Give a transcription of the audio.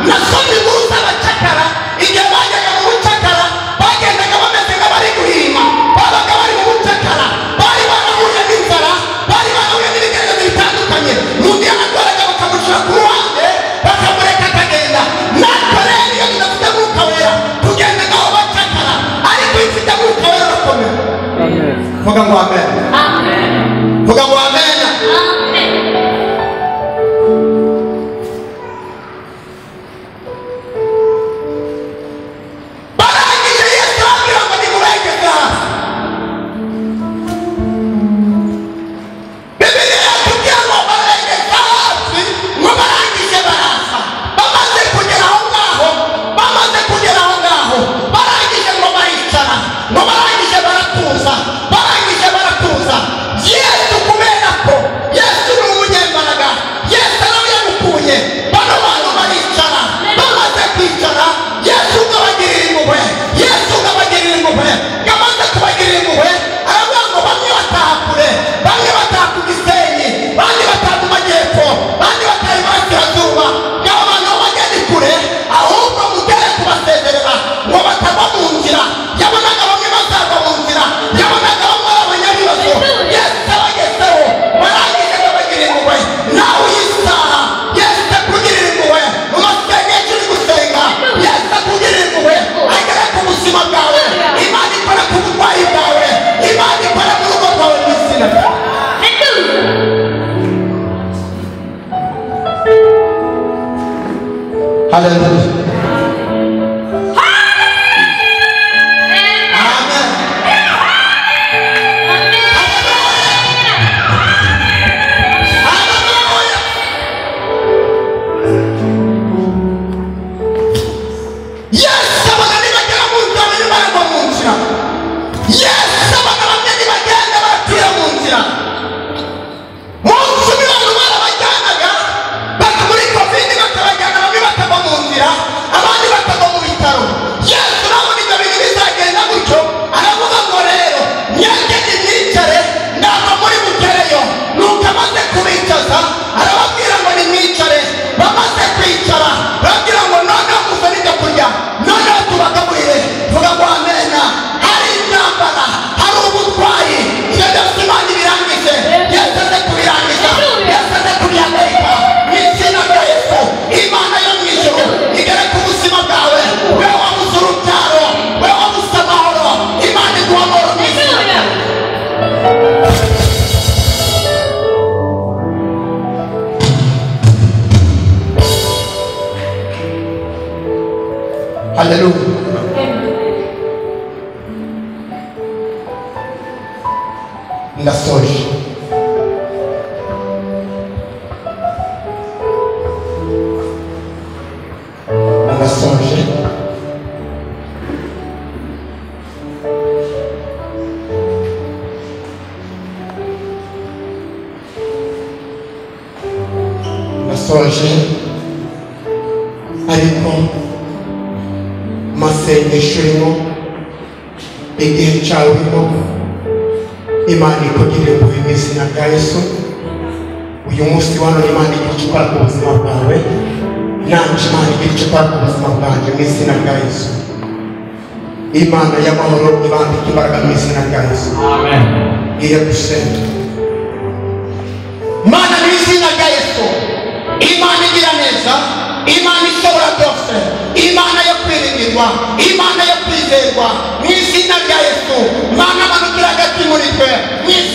Nasomye inkuru z'abacakara, igihe bajyaga mu bucakara bagendaga bameze nk'abari guhima, babaga bari mu bucakara, bari barahuye n'inzara, bari barahuye n'ibigeragezo bitandukanye. Undi yararwaraga bakamushyira ku ruhande, bakamureka akagenda. Natwe rero iyo tudafite Mwuka Wera tugenda nk'aho bacakara, ariko iyo ufite Mwuka Wera urakomera. Vuga ngo amen. Vuga ngo amen. Barangije Yesu arababwira ngo nimubegeze hasi. Bibiliya yatubwira ngo baregeza hasi, ngo barangije baraza. Bamaze kugera aho ngaho, bamaze kugera aho ngaho, barangije ngo baricara, ngo barangije baratuza, barangije baratuza. Yesu kubera ko Yesu ni umunyembaraga, Yesu arabiyamukuye, bano bantu baricara. Bamaze kwicara, Yesu ngo abagirire impuhwe, Yesu ngo abagirire impuhwe, ngo amaze kubagirira impuhwe, aravuga ngo bamwe bataha kure, bamwe bataha ku Gisenyi, abandi bataha mu majyepfo, abandi bataha iburasirazuba, ngo abo bantu bagende kure, ahubwo mutere kubasezerera ngo batagwa mu nzira. Yabonaga bamwe bazagwa mu nzira, yabonaga bamwe ari abanyabibazo. Yesu abagezeho, barangije ngo abagirire impuhwe. Nawe iyi saha Yesu akugirira impuhwe mu masengesho uri gusenga, Yesu akugirira impuhwe agere ku buzima bwawe, Imana ikora ku burwayi bwawe, Imana ikora mu rugo rwawe mu izina ryawe. Haleluya. Amen. Haleluya. Yesu abona nibagera mu nzira bamwe baragwa mu nzira. Yesu abona bamwe nibagenda barapfira mu nzira. Munsi umwe abantu barabajyanaga baka muri Covid, bakabajyana bamwe bakagwa mu nzira, abandi bakagwa mu bitaro. Yesu urabona ibyo bintu bizagenda gutyo, aravuga ngo rero mwebwe nimwicare, ntabwo muri bugereyo. Nuko amaze kubicaza arababwira ngo nimwicare. Bamaze kwicara arababwira ngo noneho muzane ibyo kurya, noneho tubagaburire. Vuga ngo amena. Hari intambara, hari ubutwayi, ibyo byose Imana ibirangije. Yesu aze kubirangiza, Yesu aze kubihagarika mu izina rya Yesu. Imana yo mu ijuru igere ku buzima bwawe. Wewe wabuze urubyaro, wewe wabuze amahoro, Imana iguha amahoro mu izina rya Yesu. Haleluya. Ndasoje. Ndasoje. Ndasoje. Ariko masengesho urimo, igihe cyawe urimo, Imana ikugirire impuhwe mu izina rya Yesu. Uyu munsi wa none Imana igira icyo ikora ku buzima bwawe, nanjye Imana igira icyo ikora ku buzima bwanjye mu izina rya Yesu. Imana y'amahoro ibambike imbaraga mu izina rya Yesu. Amen. Ngiye gusenga. Mana mu izina rya Yesu, Imana igira neza, Imana ishobora byose, Imana yo kwiringirwa, Imana yo kwizerwa, mu izina rya Yesu. Mana manukira hagati muri twe mu izina